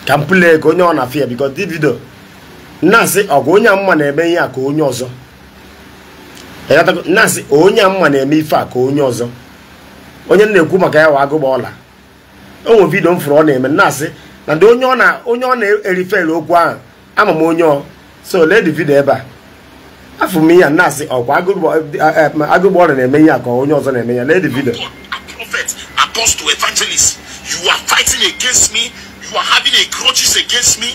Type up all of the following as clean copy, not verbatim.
Ka m play ka onye ọ na-afụ ya because this video na-asị ọgwa onye mma na-eme ihe a ka onye ọzọ. Na-asị onye mma na-eme ife a ka onye ọzọ. Onye na-ekwu maka ya wa Agụgbọọla. O nwe video m fụrụ ọ na-eme na-asị na ndị onye ọ na-erifere okwu ahụ ama m onye ọ. So lee the video ebe a. Afụ m ihe a na-asị ọkwa Agụgbọọla na-eme ihe a ka onye ọzọ na-eme ya. Lee the video. Prophet, apostle, evangelist, you are fighting against me. You are having a grudges against me.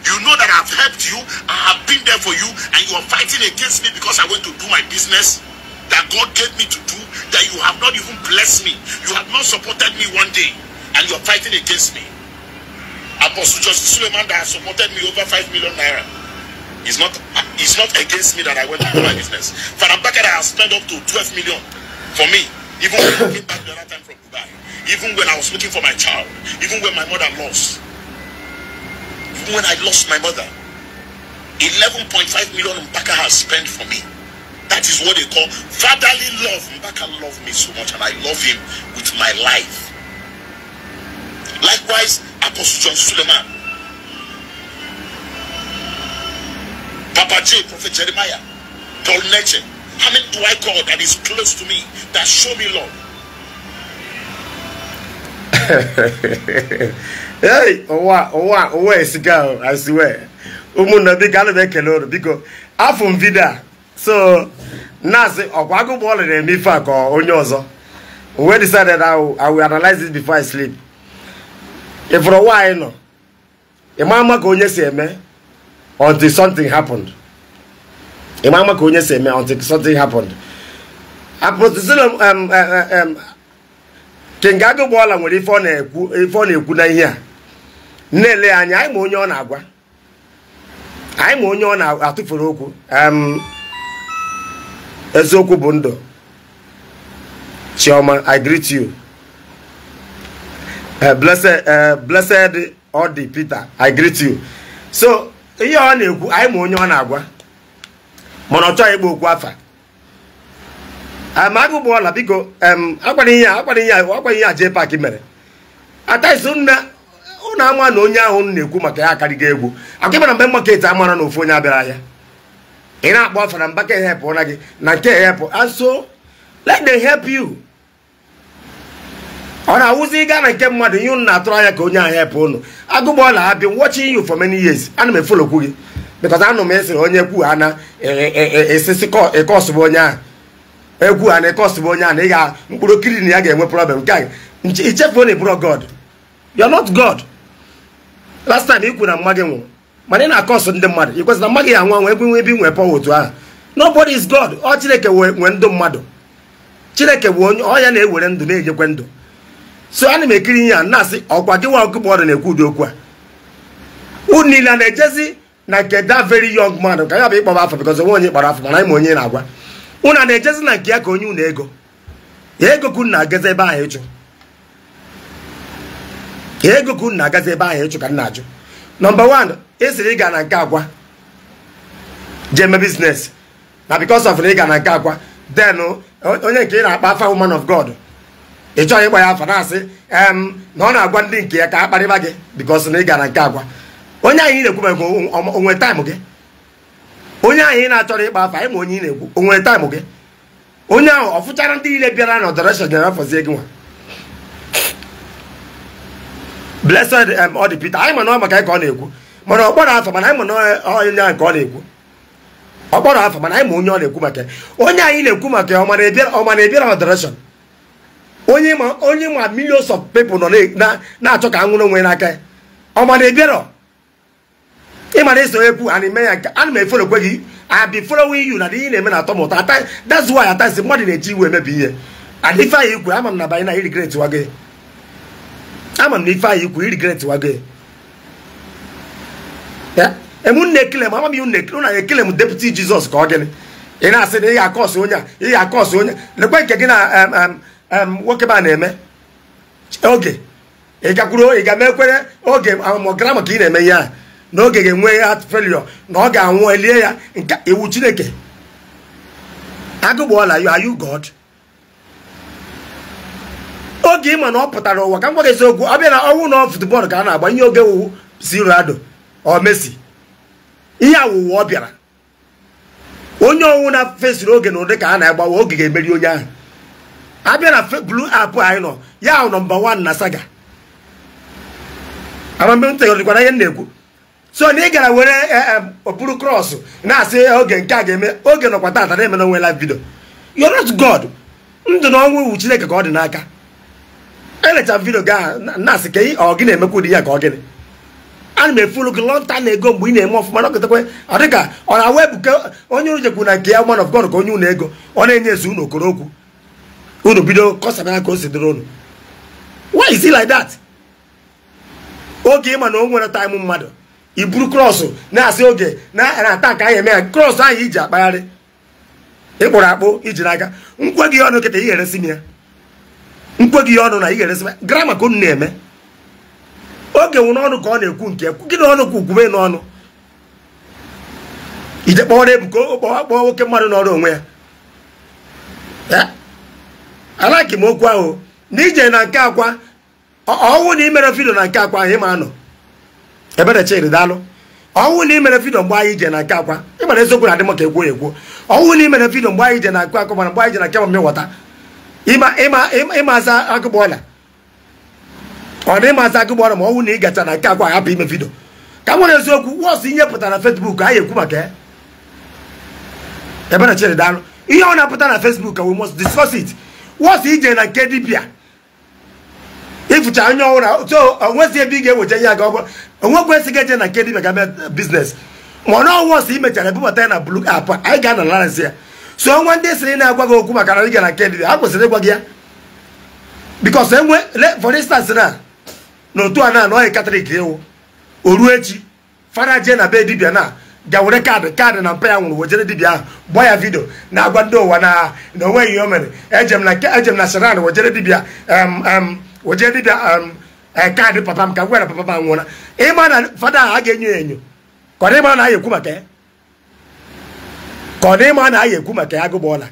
You know that I've helped you. I have been there for you, and you are fighting against me because I went to do my business that God gave me to do, that you have not even blessed me. You have not supported me one day, and you are fighting against me. Apostle Justice Suleiman that has supported me over 5 million naira. It's not against me that I went to do my business. Father Mbaka that has spent up to 12 million for me, even when I came back the other time from Dubai, even when I was looking for my child, even when my mother lost, even when I lost my mother, 11.5 million Mbaka has spent for me. That is what they call fatherly love. Mbaka loved me so much, and I love him with my life. Likewise, Apostle John Suleiman, Papa J, Prophet Jeremiah, Paul Neche. How many do I call that is close to me, that show me love? Hey, owa esika, I swear. Umunna biko ana m ekele unu biko afụ m video. So na-asị ọkwa Agụgbọọla na-eme ife a ka onye ọzọ. We decided I will analyze this before I sleep. Ifụrụ nwaanyị nọ ịma ama ka onye si eme until something happened. Ịma ama ka onye si eme until something happened. Apostle King Agụgbọọla nwere ife ọ na-ekwu na ihe a. Na-ele anya anyị ma onye ọ na-agwa. Anyị ma onye ọ na-atụfuru okwu. Eziokwu bụ ndụ. Chioma, I greet you. Blessed Odi Peter, I greet you. So ihe ọ na-ekwu anyị ma onye ọ na-agwa. Mana ọ chọghị ịgba okwu afa. Agụgbọọla biko akwana ihe a J Park mere. Ataisi unu ama na onye ahụ na-ekwu maka ya akarịgo egwu. Akwa ịma na mgbe market amara na ofu onye abịara ahịa. Ị na-akpọ afa na Mbaka ehepụ na gị na nke ehepụ. And so let them help you. Ọ na-awụzi ịga na nke mmadụ ihe unu na-atụrụ anya ka onye ahụ hepụ unu. Agụgbọọla have been watching you for many years. Ana m efolokwu gị because anụ m esiri onye kwu ha na esisi ịkọsụ onye ahụ. Egwu ha na ịkọsụ onye ahụ na ị ga mkpụrụ kiri na ya ga-enwe problem nke a. Ichefuo na ịbụrụ God. You are not God. Last time ị kwuru na mma gị nwụrụ mana ị na-akọsụ ndị mmadụ. Ị kwesịrị na mma gị anwụ anwụ ebe nwe ebe nwee power otu ahụ. Nobody is God. Ọ Chineke nwee ndụ mmadụ. Chineke bụ onye ọ ya na-ewere ndụ na-enyekwe ndụ. So ana m ekiri ihe a na-asị ọkwa gị nwa Agụgbọọla na-ekwu ụdị okwu a. Unu niile na-ejezi na nke that very young man ka ya bụ ịkpọba afọ because onwe onye kpọrọ afọ mana anyị ma onye na-agwa. Unu na-ejezi na nke ya ka onye unu ego. Ya ego ka unu na-agazi ebe ahụ ịchụ. Ya ego ka unu na-agazi ebe ahụ ịchụ ka m na-ajụ. Number one, esiri ịga na nke agwa jee mee business. Na because of na ịga na nke agwa, then onye nke ị na-akpa afa woman of God. Ị chọghị ịgba ya afa na-asị na ọ na-agwa ndị nke ya ka akparịba gị because na ị gara nke agwa. Onye ahụ ị na-ekwu maka onwe time gị. Onye ahụ ị na-achọrọ ịkpa afa ịma onye ị na-ekwu onwe time gị. Onye ahụ ọ fụchara ndị niile bịara na adoration bịara fọzie gị nwa. Blessed Odi Peter, anyị ma na ọ maka ka ọ na-ekwu mana ọ kpọrọ afa mana anyị ma na onye ahụ ka ọ na-ekwu. Ọ kpọrọ afa mana anyị ma onye ọ na-ekwu maka. Onye anyị na-ekwu maka ya ọ ma na-ebiara adoration. Onye ma millions of people nọ na-achọ ka anwụrụ onwe n'aka ya. Ọ ma na-ebiara ị ma na-eso ekwu ana eme ya nke ana m efolokwe gị. I be following you na ihe na-eme na atọ m ụtọ. That's why atasi mmadụ na-eji iwe emebi ihe. And ife anyị ikwu ama m na banye na regret wa gị. Ama m na ife anyị ikwu regret wa gị. Emu na-ekele m ama m ihe na ekele m Deputy Jesus ka ọ gịnị. Ị na-asị na ị ga-akọsụ onye a ị ga-akọsụ onye lekwe nke gị na nwoke ba na-eme oge ị gakwuru ị ga-emekwere oge amụgara maka ị na-eme ihe a n'oge ga-enwe heart failure na ọ ga-anwụ elie ya nke iwu Chineke. Agụgbọọla, are you God? Oge ịma na ọ pụtara ụwa ka m gwa gị eziokwu, ọ bịa na ọnwụ na football ka a na-agba ihe oge wu Ronaldo ọ Messi. Ihe awụwa ọ bịara. Onye ọnwụ na fesiri oge na ụdị ka a na-agbawa oge ga-emeri onye ahụ. Abịa na blue app anyị nọ ya ahụ nọmba 1 na saga. Amambe ntegọrịkwara ihe m na-ekwu. So na ị gara were buru cross na-asị oge nke a ga-eme oge nọkwa tata na-eme na onwe live video. You're not God. Ndụ na ọnwụ iwu Chineke ka ọ dị n'aka. Elecha video ga na-asị ka ọ gị na-emekwa ụdị ya ka ọ gịnị. Ana m efulu gị long time ego mgbe ị na-eme ọfụma nọkọtakwa ọ dịka ọ na-awa ebuka onye unu jekwu na nke ya man of God ka onye unu ego ọ na-enye ezi unu okoro okwu unu bido kọsara ka o si dịrị unu. Why is it like that? Oge ịma na o nwere time mmadụ i buru cross na-asị oge na-ata ka anyị eme ya cross anyị iji akpagharị ịkpụrụ akpụ iji n'aka nkwe gị ọnụ kịta ị ga-eresi m ya nkwe gị ọnụ na ị ga-eresi m grama ka unu na-eme. Oge nwere ọnụ ka ọ na-ekwu nke gị na ọnụ ka ukwube n'ọnụ ije kpọrọ ebuka kpọọ nwoke mmadụ n'ọrụ onwe ya. Alaki m okwu ahụ na ije na nke akwa ọnwụ na imere vidio na nke akwa ahụ ịma anọ ebere chiri daalụ. Ọnwụ na imere vidio mgbe anyị ije na nke akwa ịmara eziokwu na adị m ka ekwo ekwo. Ọnwụ na imere vidio mgbe anyị ije na nke akwa mana mgbe anyị ije na nke mami ghọta ịma aza agụgbọla ọ na ịma aza agụgbọla ma ọnwụ na ị gacha na nke akwa hapụ ime vidio ka nwere eziokwu wọsụ ihe pụtara na Facebook anyị ekwu maka ya. Ebere chiri daalụ. Ihe ọ na-apụta na Facebook we must discuss it. Wọsụ ije na nke dibịa ịfụcha anya ọhụrụ so onwezi ebe ị ga-eweje ihe aga ọbụ onwekwa esi ga-eje na nke dibịa ga mee biznes ma ọ na ọwọsụ imechara ebubata ya na blue app anyị ga-analarịsị ya. So ọnwa ndị sịrị na-agwa gị okwu maka na ị ga na nke dibịa ha kwesịrị ịgwa gị ya because enwe for instance na n'otu a na-anọghị Katọlik ịwụ o ruo echi fara jee na be dibịa na ga were kaadị na mpa ya nwụrụ wejere dibịa ahụ gbaa ya vidio na-agwa ndị ụwa na onweghị ihe o mere ejem na sharan wejere dibịa wejere dibịa kaadị papa m ka gwa na papa m anwụọla. Ịma na fada ahụ a ga-enyo ya enyo ka ọ ịma na anyị ekwu maka ya ka ọ na ịma na anyị ekwu maka ya agụgbọọla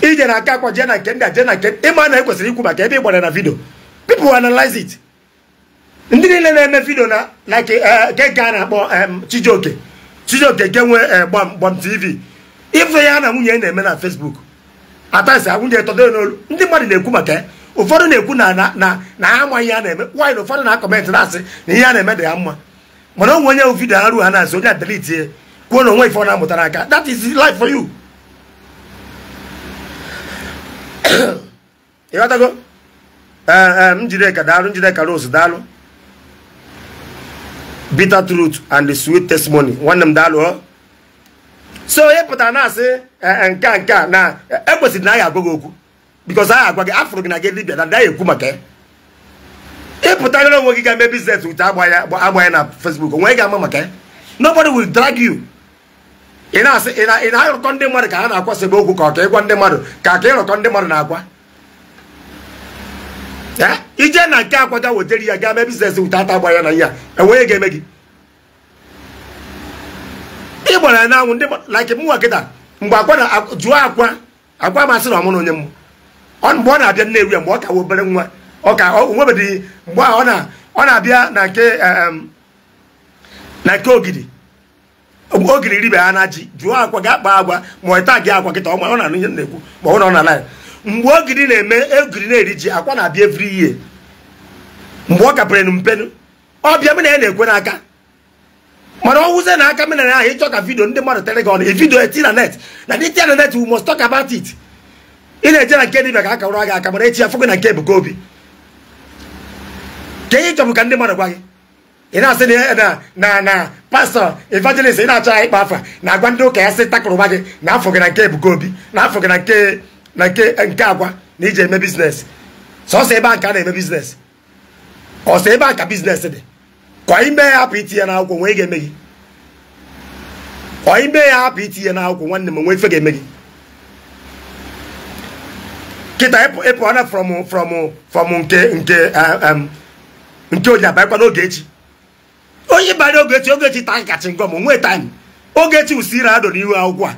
ije na aka akwa jee na nke ndị a jee na nke ịma na ekwesịrị ikwu maka ebe ị gbara na vidio. People will analyze it. Ndị niile na-eme vidio na like nke a na-akpọ Chijioke Chijioke nke nwe Gbam TV ife ya na nwunye na-eme na Facebook atasi nwunye tọdoro n'olu ndị mmadụ na-ekwu maka ya. Ụfọdụ na-ekwu na na na ha amaghị ihe a na-eme nwaanyị na ụfọdụ na-akọmentị na-asị na ihe a na-eme dị ya mma mana onwe onye vidio ha ruo ha na-asị onye a delete kwuo na onwe ife ọ na-amụtara aka. That is life for you. Ịghọtago? Njideka daalụ. Njideka Rose daalụ. Bitter truth and the sweet testimony nwanne m daalụ. So onye pụtara na-asị nke a nke a na ekwesịrị na anyị agwa gị okwu because anyị agwa gị afụrụ gị na gị dibịa na anyị ekwu maka ya. Ịpụtagara onwe gị ga mee biznes wit agba ya na Facebook onwe ga-ama maka ya. Nobody will drag you. Ị na-asị ị na-arụkọ ndị mmadụ ka ha na-akwasịbe okwu ka ọ ka ịgwa ndị mmadụ ka ka ịrụkọ ndị mmadụ na-agwa ije na nke akwa ga wetara ya gaa mee biznes wit ata agba ya na ihe a enweghị ga-eme gị. Ị gbara ya n'anwụ ndị like mụnwa kịta mgbe akwa na jụọ akwa akwa masị na ọmụ na onye mmụ mgbe ọ na-abịa Nnewi ya mgbe ọ ka obere nwa ọ ka onwebedịghị mgbe ọ na-abịa na nke na nke ogiri ogiri ribe ha na ji jụọ akwa ga akpa agwa ma ọ taa gị akwa kịta ọ na-anụ ihe na-ekwu ma ọ na na mgbe ogiri na-eme ogiri na-eri ji akwa na-abịa every year mgbe ọ kapere mpenu ọ bịa m na ya na-ekwe n'aka mana ọ wụzie na aka mere na ahụ ịchọ ka vidio ndị mmadụ tere gị ọnụ vidio eti na net na ndị tia na net we must talk about it. Ị na-eje na nke dibịa ka aka rụọ gị aka mana echi afọ gị na nke Ebuka Obi ka ihe ịchọbụ ka ndị mmadụ gwa gị. Ị na-asị na na pastọ evangelist ị na-achọ ịkpa afa na-agwa ndị ụka ya sị takụrụba gị na afọ gị na nke Ebuka Obi na afọ gị na nke na nke agwa na iji eme biznes sọsọ ebe a ka a na-eme biznes ọsọ ebe a ka biznes dị ka ime ya hapụ itinye n'akwụkwọ nwee ga-eme gị ka ime ya hapụ itinye n'akwụkwọ nwanne m nwee ife ga-eme gị kịta ịpụ na from nke onye abanyekwa n'Ogechi onye bara Ogechi Ogechi taa kachi ngọ m nwee taịm Ogechi usiri ado n'ihu akwụkwọ a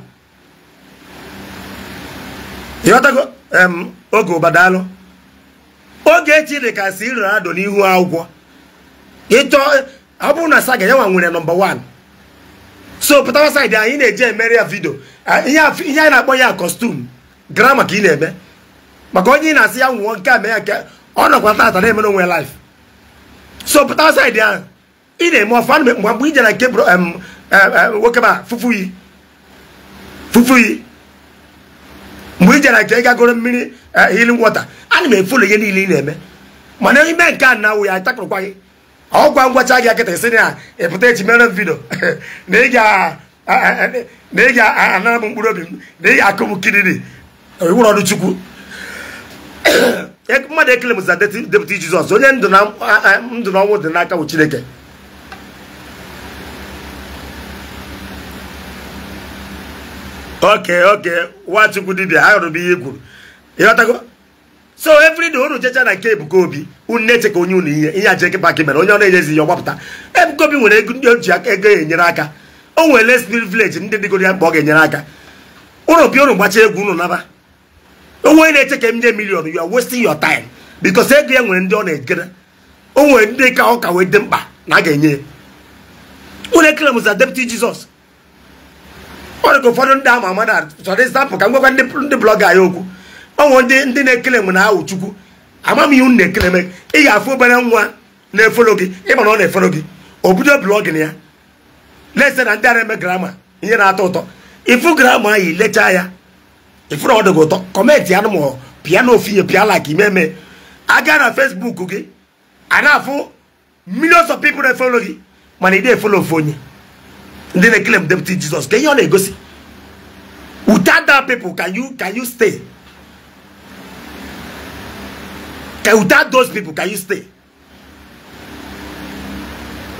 ịghọtago oge ụbadalụ Ogechi dị ka si iro ado n'ihu akwụkwọ Ịchọ ọ bụrụ na saga ya nwa nwere nọmba 1. So pụtawa side anyị na-eje emere ya vidio. Ihe anyị na-akpọ ya kọstum grama ka ị na-eme. Maka onye ị na-asị ya nwụọ nke a mee ya nke ọ nọkwa tata na-emere onwe life. So pụtawa side ahụ ị na-eme ọfụ mgbe ị jere nke nwoke ma fufu yi mgbe ị jere nke ị gagoro mmiri healing water ana m efolo ihe niile ị na-eme. Mana ime nke a na-awụ ya takụrụkwa gị ọgwa ngwacha gị akịta isi na ịpụta echi mere m vidio na ị ga-anara m mkpụrụ obi m na ị ga-akụ m kiriri iwụrụ ọrụ Chukwu. Mmadụ ekele m za Deputy Jizọs onye ndụ na ọnwụ dị n'aka bụ Chineke. Okay, Nwachukwu dibịa ahụrụ m ihe i kwuru. Ịghọtago? So every day unu jecha na nke Ebuka Obi unu na-eche ka onye unu ihe aja Paaki mere onye ọ na-enyezi ya ọgbapụta. Ebuka Obi nwere ego ndị o ji aka ego ya enyere aka. O nwere spirit village ndị dịgoro ya mkpa ọ ga-enyere aka. Unu bịa unu gbacha egwu unu naba. Onwe na-eche ka m nye million, you are wasting your time because ego ya nwere ndị ọ na-egere. O nwere ndị ka ọ ka wee dị mkpa na a ga-enye ya. Unu ekele m za Deputy Jizọs. Ọ dị ka ụfọdụ ndị ama ama na for example ka m gwakwa ndị blọga ya okwu. Ọnwụ ndị na-ekele m na awụ Chukwu ama m ihe unu na-ekele m. Ị ga-afụ obere nwa na-efolo gị ịma na ọ na-efolo gị o bido blọgin ya na-ese na ndị a na-eme grama ihe na-atọ ụtọ. Ịfụ grama ahụ ilechaa ya ịfụ na ọ dị gị ụtọ kọmentị ya ma pịa na ofu ihe pịa like imeme aga na Facebook gị a na-afụ millions of people na-efolo gị mana ị na-efolo ofu onye. Ndị na-ekele m Deputy Jizọs ka ihe ọ na-egosi. Without that people can you stay? Without those people, can you stay?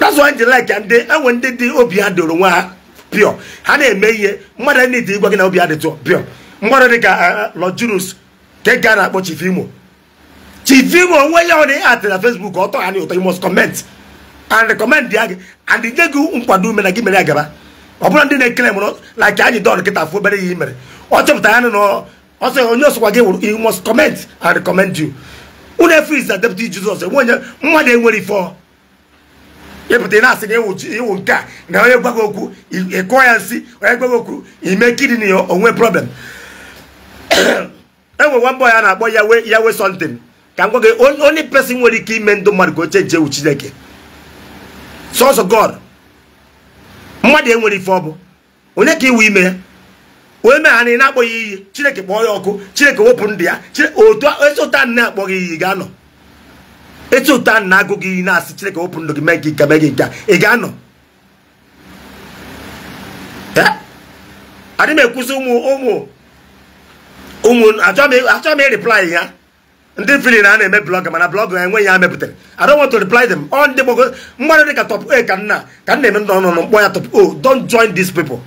That's why they like and they and when they do obi ha doro nwa pure. Ha na-eme ihe mmadụ need ịgwa gị na obi ha dị pure. Mmadụ dị ka Lord Julius ke ga na-akpọ Chief Imo. Chief Imo onwe ya ọ na-atị na Facebook ọtọ ha na ụtọ you must comment and recommend ya gị and nye gị nkwado ume na gị mere ya gaba. Ọ bụrụ ndị na-ekele m like anyị dọn kịta afụ obere ihe mere ọ chọpụtara ya na ọ sị onye ọsọkwa gị you must comment and recommend you. Unu efu is the Deputy Jesus enwe onye mmadụ enwere ife ọ ịpụta ị na-asị na ịwụ nke a na onye gwa gị okwu ịkụọ ya nsị onye gwa gị okwu ime kidney ya onwe problem. Enwe nwa mbọ ya na-akpọ Yahweh something ka m gwa gị only person nwere ike ime ndụ mmadụ ka o chenji ewu Chineke sọsọ God. Mmadụ enwere ife ọ bụ onye ka iwu ime ya onye mee ha na ị na-akpọ ya iyi Chineke kpọọ ya ọkụ Chineke wepụ ndụ ya. Otu ụta na-akpọ gị iyi ga-anọ etu ụta na-agụ gị iyi na-asị Chineke wepụ ndụ gị mee gị nke mee gị nke ị ga-anọ. Adị m ekwuzi ụmụ achọ m reply ya ndị fili na a na-eme blọg mana blọg ha enweghị ya mepụtara. I don't want to reply them. Ọ ndị gbago mmadụ dị ka top A ka nna ka m na-eme ndị ọnụ mkpọ ya top O. Don't join these people.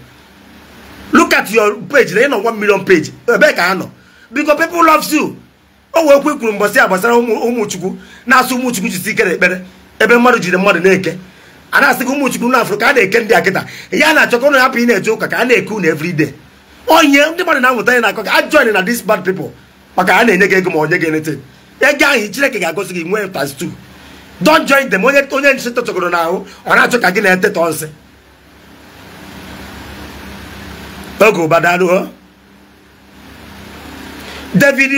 Look at your page. Na ị nọ 1 million page ebee ka ha nọ because people loves you. O wee kwu ikwuru mbọsị a gbasara ụmụ Chukwu na-asụ ụmụ Chukwu jisi ike ekpere ebe mmadụ jiri mmadụ na-eke a na-asị gị ụmụ Chukwu n'afọ ka a na-eke ndị akịta ya na-achọ ka ụnụ hapụ ị na-eje ụka ka a na-eke unu everyday. Onye ndị mmadụ na-amụta ihe na-akọ ka a join na these bad people maka a na-enye gị ego ma onye ga-enete ego ahụ Chineke ga-agosi gị nwee times 2. Don't join them. Onye nsị tọchọgoro n'ahụ ọ na-achọ ka gị na-etetọ nsị oge ụbadaluo David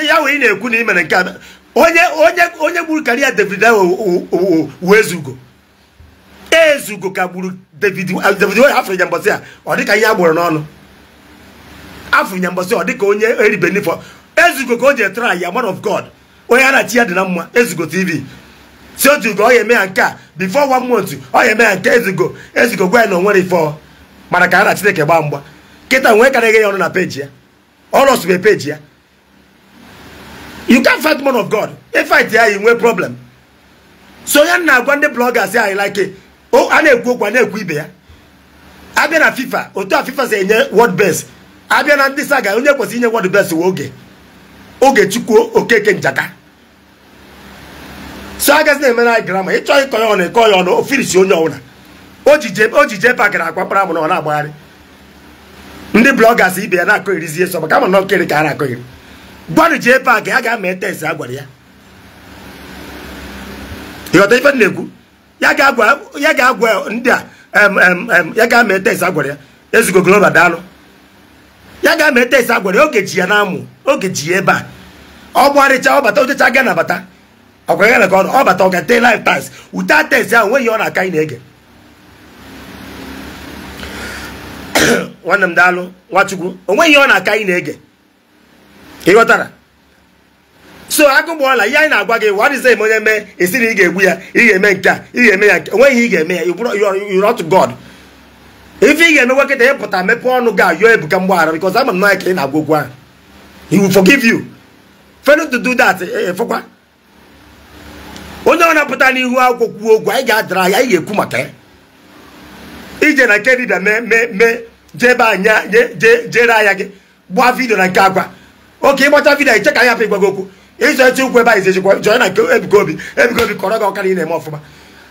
ya wee na-ekwu na imere nke a onye gburu karịa David wee ezugo ezugo ka gburu David afọ ya mbọsị a ọ dịka ihe a gburu n'ọnụ afọ ya mbọsị ọ dịka onye eribe n'ifọ ezugo ka o ji try ya man of God onye a na-achị ya dị na mma Ezugo TV si otu ugo ọ ya eme ya nke a before 1 month ọ ya eme ya nke ezugo ezugo gwa ya na o nwere ife mana ka a na Chineke gbaa mgba kịta nwee karịghị ya ọnụ na peji ya ọ lọsụbe peji ya. You can't fight man of God. If fight ya you nwee problem. So ya na-agwa ndị bloggers ya like a na-ekwu okwu a na-ekwu ibe ya abịa na FIFA otu a FIFA si enye world best abịa na ndị saga onye kwesịrị inye world best wee oge Chukwu Okeke Njaka. So agazi na-emere anyị grama ịchọ ịkọ ya ọnụ ịkọ ya ọnụ o finisi onye ọbụla o ji jee pakịrị akwa kpara mụ na ọ na-agbagharị ndị bloggers ibe ya na-akọ erizie so maka ama na nkiri ka a na-akọ iri gwanụ jee paakị a ga-ama test a gwara ya. Ịghọta ife m na-ekwu Ya ga-agwa ndị a ya ga-eme test agwara ya. Ezugo Global daalụ. Ya ga-eme test agwara ya, oge ji ya na-amụ, oge ji ya ebe a. Ọ gbarịcha ọ bata otecha ga na bata. Ọkwa ya na ka ọ bata ọ ga tee life tax. Without test ahụ nweghị ọ na-aka ị na-ege. Nwanne m daalụ Nwachukwu, onweghị ihe ọ na-aka ị na-ege. Ị ghọtara? So agụgbọọla ihe anyị na-agwa gị what is eme onye mee esi na ị ga-egbu ya, ị ga-eme nke a, ị ga-eme ya nke, onweghị ihe ị ga-eme ya. You not God. Ife ị ga-eme nwekịta ịpụta mepee ọnụ gị ayọọ Ebuka mgbaghara because ama m na ya ka ị na-agwa okwu ahụ. He will forgive you. Fail to do that, efekwa. Onye ọ na-apụta n'ihu akwụkwọ kwuo okwu anyị ga-adara ya, anyị ga-ekwu maka ya. Ije na nke dibịa mee jebe anya jere ahịa gị gbaa vidio na nke akwa oke ịgbacha vidio iche ka anyị hapụ ịgwa gị okwu ịzọ eche ukwu ebe anyị zechikwa jọọ na nke Ebuka Obi. Ebuka Obi kọrọ gị ọkara ị na-eme ọfụma.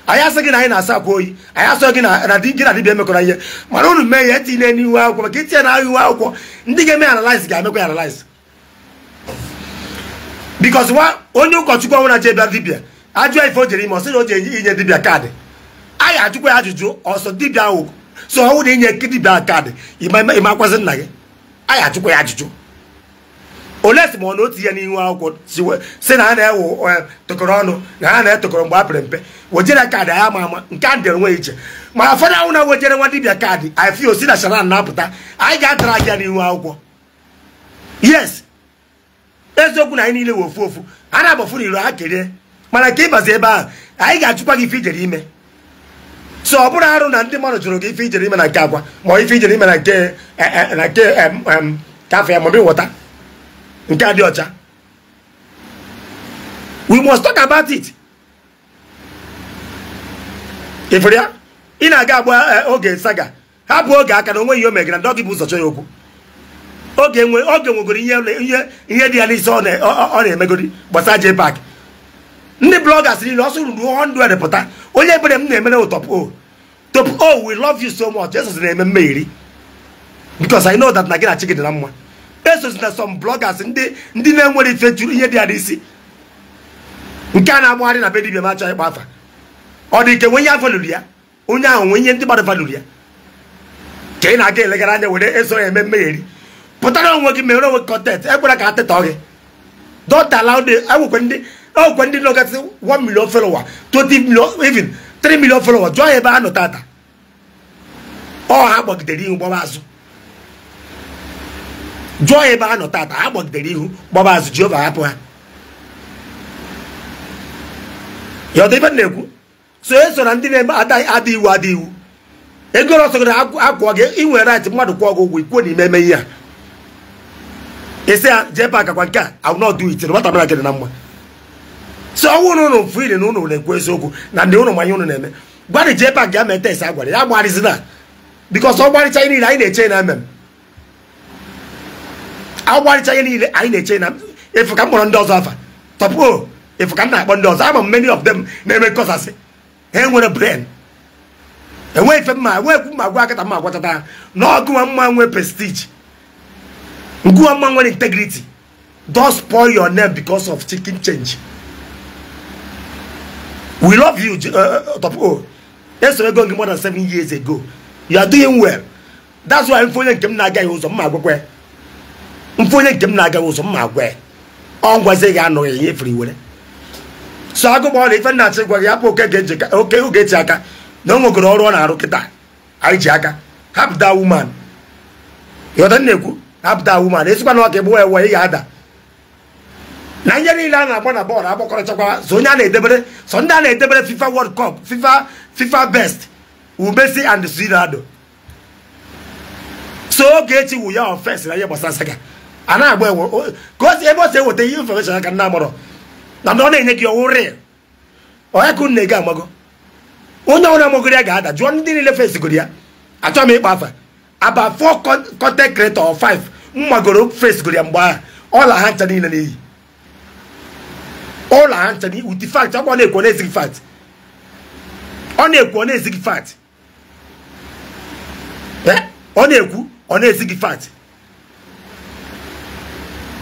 Anyị asị gị na anyị na-asa akwa oyi, anyị asọ gị na di gị na dibịa emekọrọ ihe, mana unu mee ya etinye n'ihu akwụkwọ maka itinye na ihu akwụkwọ ndị ga-eme analyze ga-emekwa ya analyze. Because onye ụkọchukwu ọnwụ na-aje bịa dibịa ajụọ ife o jere ime ọ sị na o ji inye dibịa kaadị. Anyị ajụkwa ya ajụjụ ọsọ dibịa ahụ so ọnwụ na inye dibịa kaadị ịma akwazi nna gị. Anyị ajụkwa ya ajụjụ olesi ma ọ na otu ihe n'ihu akwụkwọ si na ha na-ewu tụkọrọ ọnụ na ha na-etụkọrọ mgbe a pere mpe wejere kaadị anyị ama ama nke a dịrị nwe iche ma ụfọdụ ahụ na wejere nwa dibịa kaadị anyị fi osi na sharan na-apụta anyị ga-atara gị ya n'ihu akwụkwọ. Yes, eziokwu na anyị niile wee ofu ofu a na-agbafuru iro ha kerie, mana ka ịbazi ebe ahụ anyị ga-achụkwa gị ife ijere ime. So ọ bụrụ arụ na ndị mmadụ jụrụ gị ife ijere ime na nke agwa ma ife ijere ime na nke na nke kafe ma ọ bụ wọta nke a dị ọcha. We must talk about it. Ifere ya ị na-aga agba oge saga hapụ oge aka na onwe ihe o megara ndị ọgị bụ ụzọ chọọ ya okwu. Oge nwegoro ihe dị ya n'isi ọ na-emegori gbasara JPAC. Ndị bloggers niile ọsọ ruru 100 pụta onye ebere m na-emere top o. Top o, we love you so much. Jesus na-eme mmegheri because I know that na gị na chi gị dị na mma. Eso na some bloggers ndị na-enwere ife juru ihe dị ya n'isi nke a na-agbagharị na be dibịa ma achọghị ịkpa afa. Ọ dị ike nwe ihe avaluru ya, onye ahụ nwe ihe ndị mmadụ valuru ya ka ị na-aga elegara anya were eso ya eme mmegheri. Pụtara onwe gị mere onwe content ekwere ka atịtọ gị. Don't allow the ewekwe ndị nọgasị 1 million follower, 20 million, even 3 million follower jụọ ya ebe a nọ tata. Ọ ha gbagidere ihu gbaba azụ. Jụọ ya ebe a nọ tata, ha gbagidere ihu gbaba azụ. Jehova hapụ ha. Ya ọdị ibe na-ekwu so eso na ndị na-eme ada iwu ada iwu ego ọsọ gị akwụọ gị ị nwere right mmadụ kwụọ gị ụgwọ ikwuo na ime eme ihe a isi ya JPAC akwa nke a I will not do it. Nwata mara gị dị na mma. So ọnwụ na ụnụ fili na ụnụ na-ekwu eziokwu na ndị ụnụ manye ụnụ na-eme gwadị JPAC ga mee test agwara ya gbarịzina because ọ gbarịcha ihe niile anyị na-eche na emem agbarịcha ihe niile anyị na-eche na efu ka m kpọrọ ndị ọzọ afa tọpụ efu ka m na-akpọ ndị ọzọ ama m many of them na-eme nkọsasị ha enwere brain enwe ife mma enwe ekwu mma gwa akata mma agwachata ha na ọgụnwa mma nwee prestige ngụwa mma nwere integrity. Don't spoil your name because of chicken change. We love you, Top O. Yes, we're going more than 7 years ago. You are doing well. That's why I'm following him na guy who's on my way. I'm following him na guy who's on my way. On was a no everywhere. So I go on even not say okay, okay, Jaka. No more go on Aroketa. I Jaka. Help that woman. You don't know. Help that woman. It's one of the boy away yada. Na ihe niile a na-agba na bọọlụ agbakọrọchakwa so onye a na-edebere so ndị a na-edebere FIFA World Cup FIFA Best Messi and Ronaldo. So Ogechi wu ya offense na ihe gbasara saga a na-agba ewe ka o si ebe o si eweta ihe information aka nna amụrụ na ndị ọ na-enye gị ọwụ real onye ka unu na-ege amago onye ọbụla amagoro ya ga-ada jụọ ndị niile fesigoro ya. Achọghị m ịkpa afa about 4 content creator or 5 mmagoro fesigoro ya mgbe ahụ ọla ha ncha niile n'iyi. All Anthony with the fact, I want to go fact. On a fact. Eh? On a fact.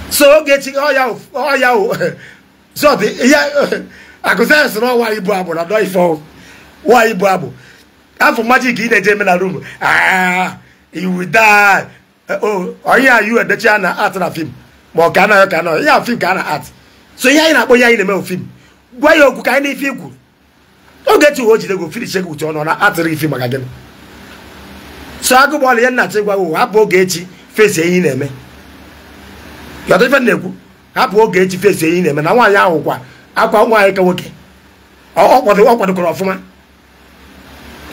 So getting all ya so the yeah I could say no why you brought but I don't fall. Nwaanyị bụ abụ afọ magic ị na-eje eme na room. Ah, you will die. Onye a yu edechi ya na art na film ma ọ ka anaghị ka anaghị ya film ka a na art. So ihe anyị na-akpọ ihe anyị na-eme film. Gwa ya okwu ka anyị na-efe ikwu. Ogechi o jide go finish egwu uche ọnụ na atịrị ife maka gịnị. So agụgbọọla ihe nna chi gwa gị hapụ Ogechi fesi ihe ị na-eme. Yọta ife na-ekwu hapụ Ogechi fesi ihe ị na-eme na nwaanyị ahụ kwa akwa nwaanyị ka nwoke. Ọ kwadokwara ọfụma.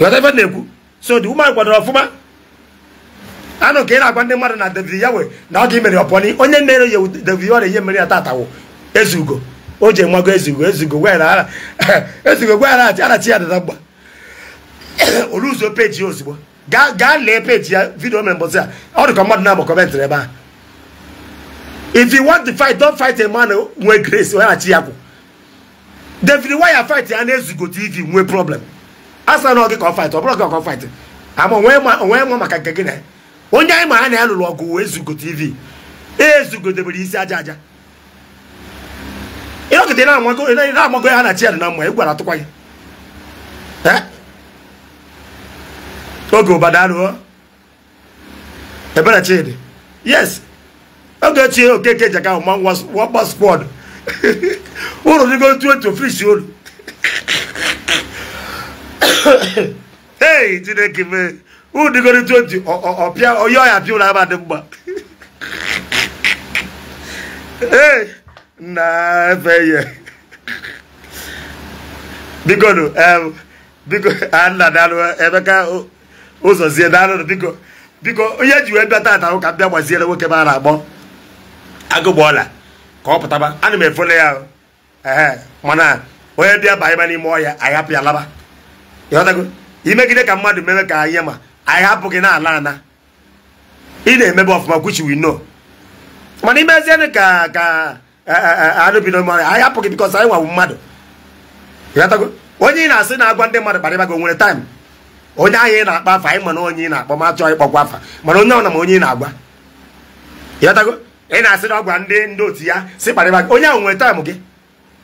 Yọta ife na-ekwu. So the woman kwadoro ọfụma. Anụ ka ị na-agwa ndị mmadụ na David Yahweh na ọ ga-emeri ọpọni onye mere ya David Yahweh ihe mere ya tata wụ Ezugo. O ji nwago Ezugo gwara Ezugo gwara arachi ya dada mgba. Oluzo peji ozugbo. Gaa lee peji ya video mere mbọsị a. Ọ dị ka mmadụ na-agba kọmentịrị ebe a. If you want to fight, don't fight a man nwee grace onye arachi ya kwụ. David Yahweh fight ya na Ezugo TV nwee problem. Asa na ọ gị ka ọ fight, ọ bụrụ gị ka ọ fight. Ama onwe nwa maka nke gị na onye anyị ma ha na ya lụrụ ọgụ Ezugo TV. Ezugo debere isi aja aja. Ịnọgide na-amago ya na chi ya dị na mma egwu atụkwa gị. Oge ụbadaruo ebere Chidi. Yes, Ogechi Okeke jaka nwakpa squad. Ụrụ dịgo 20 ofisi olu. Hey, Chineke mee. Ụrụ dịgo 20 ọpịa onye ọya pịa ụlọ aba dị mma. Hey, na efe ihe. Biko nụ, biko Anna daalụ Emeka ụzọzie daalụ biko. Biko onye ji wee bịa tata ka bịa gbaziere nwoke m a na-akpọ Agụgbọọla ka ọ pụtaba. Ana m efole ya ee mana onye bịa banye n'ime ọhịa anyị hapụ ya laba. Ịghọtago? Imegide ka mmadụ mewe ka ihe ma anyị hapụ gị na-ala ana. Ị na-emebe ọfụma which we know. Mana imezienụ ka anụ bido mmadụ anyị hapụ gị because anyị nwawu mmadụ. Ịghọtago? Onye ị na-asị na-agwa ndị mmadụ kparịba gị o nwere time. Onye ahụ ị na-akpa afa anyị mana onye ị na-akpọ ma achọghị ịkpọkwa afa mana onye ọ na ma onye ị na-agwa. Ịghọtago? Ị na-asị na ọgwa ndị otu ya si kparịba gị onye ahụ nwere time gị.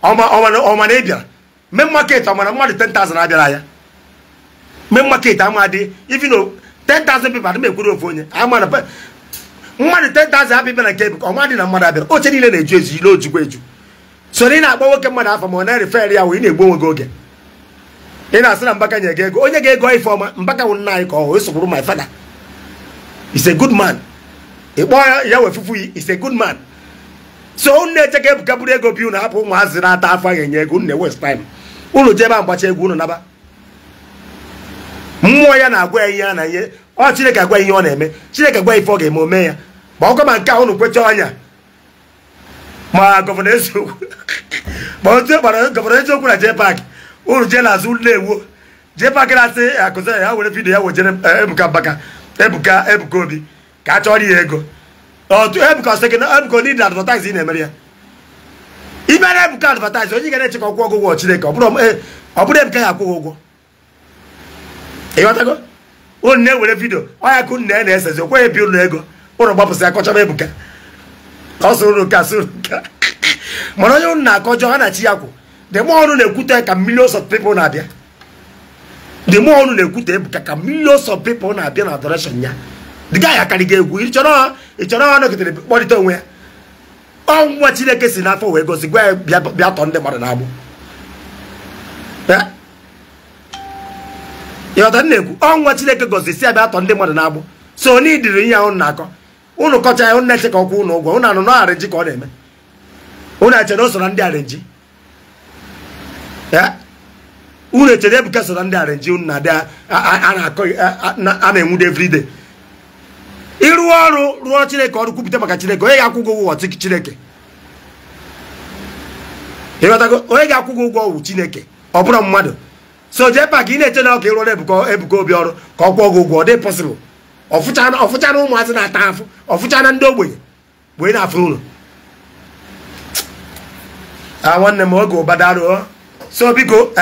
Ọma na ị bịara main market ọmara mmadụ 10,000 abịara ya. Main market amadị even though 10,000 people adị m ekwuru ofu onye ama na mmadụ 10,000 abịa na nke Ebuka ọma dị na mmadụ abịara oche niile na-eju eju ile ojukwa eju. So na ị na-akpọ nwoke mmadụ afọ ma ọ na-erefere ya wee ị na-egbu onwe gị oge. Ị na-asị na Mbaka nye gị ego onye ga-ego ife ọma Mbaka wụ nna anyị ka ọ hụ esokwuru my father. He's a good man. Ị kpọọ ya wee fufu yi is a good man. So unu na-eche ka Ebuka buru ego bi unu hapụ ụmụazị na-ata afọ ahụ enye ego unu na-waste time. Unu jee ebe a mgbacha egwu unu naba. Mmụọ ya na-agwa ya ihe a na ihe ọ Chineke agwa ihe ọ na-eme. Chineke agwa ife ọ ga-eme ome ya. Ma ọkwa ma nke a unu kwecha ọnya ma gọvanọ eziokwu ma otu gbara gọvanọ eziokwu na Jpac unu jee n'azụ ụlọ ewu Jpac na-asị akụzi ya were vidio ya wejere Ebuka Mbaka Ebuka Obi ka a chọrọ ya ego. Otu Ebuka sị gị na Ebuka need advertise ị na-emere ya. Imere Ebuka advertise onye ga na-eche ka ọ kwụọ ụgwọ Chineke ọ bụrụ Ebuka ya akwụ ụgwọ. Ịghọtago? Unu na-ewere vidio ọ ya ka unu na-esezi okwe ebi ụlọ ego ụlọ gbapụsị akọchaba Ebuka. Ọ sụrụ unu ka sụrụ ka mana onye unu na-akọjọ ha na chi ya kwụ. The more unu na-ekwute ka millions of people na-abịa. The more unu na-ekwute Ebuka ka millions of people na-abịa na adoration ya. The guy akarịga egwu ị chọrọ ọ nọgidere kpọlite onwe ya. Ọnwa Chineke si n'afọ wee gosi gwa ya bịa tọọ ndị mmadụ n'agbụ. Ịghọta na-ekwu ọnwa Chineke gosi si abịa tọọ ndị mmadụ n'agbụ. So onye idiri ihe ahụ na-akọ unu kọcha ya unu na-eche ka ọkwụ unu ụgwọ unu anụ na arenji ka ọ na-eme. Unu eche na o so na ndị arenji. Unu eche na Ebuka so na ndị arenji unu na-adị a na-enwude everyday. Ịrụ ọrụ rụọ Chineke ọrụ kwupụta maka Chineke onye ga-akwụ gị ụgwọ Chineke. Ịghọtago? Onye ga-akwụ gị ụgwọ wụ Chineke ọ bụrụ mmadụ. So Jpac ị na-eche na ọ ka ịrụọrụ Ebuka Obi ọrụ ka ọ kwụọ gị ụgwọ ọ dị possible. Ọfụchana ụmụazị na-ata afụ ọfụchana ndị ogbenye wee na-afụ ụlọ. Nwanne m oge ụbadaruo. So biko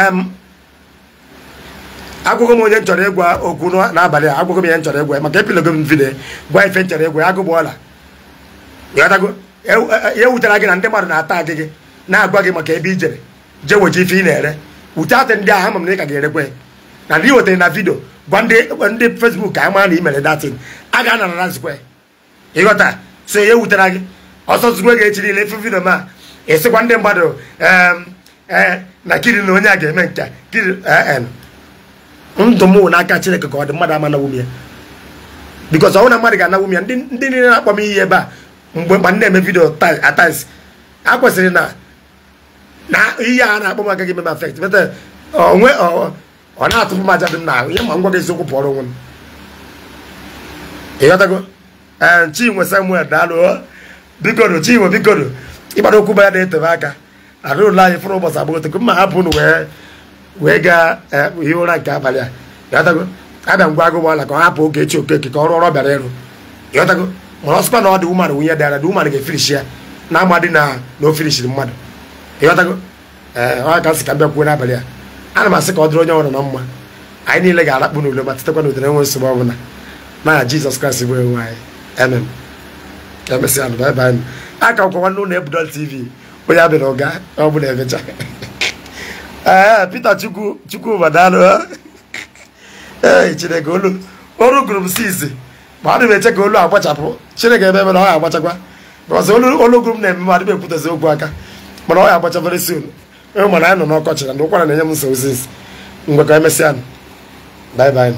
agwụgo m onye m chọrọ ịgwa okwu n'abalị a agwụgo m ihe m chọrọ ịgwa maka epilogo m vidiyo gwa ife m chọrọ ịgwa Agụgbọọla. Ịghọtago? Ya wutere gị na ndị mmadụ na-ata agị gị na-agwa gị maka ebe i jere jee weje ife ị na-ere wute atị ndị ahụ ama m na ị ka ga-erekwa ya. Na ndị wetara na video gwa ndị Facebook ka ama na i mere datin a ga-anara zikwe. Ịghọta? So ya wutere gị ọsọ zikwe ga-echi niile ife video ma ịsịkwa ndị mmadụ na kiri na onye a ga-eme nke kiri ndụ m n'aka Chineke ka ọ dị mmadụ ama na nwunye. Because ọ na mmadụ ga-ana nwunye ndị niile na-akpọ m iyi ebe a mgbe mgbe na-eme video at times a kwesịrị na ihe a na-akpọ m agaghị eme m affect but onwe ọ na-atụpụ m aja dị m n'ahụ ihe ma ngwa gị eziokwu pụọrọ onwe m. Ịghọtago? Chinwe Samuel daalụ bikodo Chinwe bikodo ịgbara okwu ba ya na-etebe aka arụ ụlọ anyị fụrụ ụbọchị agbagoteko mma hapụ unu wee gaa ihe ụra nke abalị a. Ịghọtago? Abịa ngwa agụgbọala ka ọ hapụ Ogechi Okeke ka ọrụ ọrụ bịara ịrụ. Ịghọtago? Mana ọsịkwa na ọ dị ụmanụ nwunye dara dị ụmanụ ga-efirishi ya na amadị na o firishiri mmadụ. Ịghọtago? Ee, ọ ka sị ka m bịa kwuo n'abalị a. Ana m asị ka ọ dịrị onye ọrụ na mma. Anyị niile ga-alakpụ n'ulo ma tetekwa n'udere enwe nsogbu ọbụla. Na Jizọs Kraịst bụ onwe anyị. Amen. Emesịa nụ, bye bye. Aka nkwa nwanne ụlọ Ebudol TV onye abịara ụga ọ bụla emecha. Ee, Peter Chukwuma daalụ. Ee, Chineke olu gụrụ m sizi ma adị m eche ka olu agbachapụ. Chineke ebe ebe na ọ ya agbachakwa because olu gụrụ m na-eme ma adị m ekwutezi okwu aka mana ọ ya agbacha very soon. Mana anyị nọ n'ọkọchị na ndị ụkwara na-enye m nsogbu since. Ngwa ka emesịa nụ. Bye bye.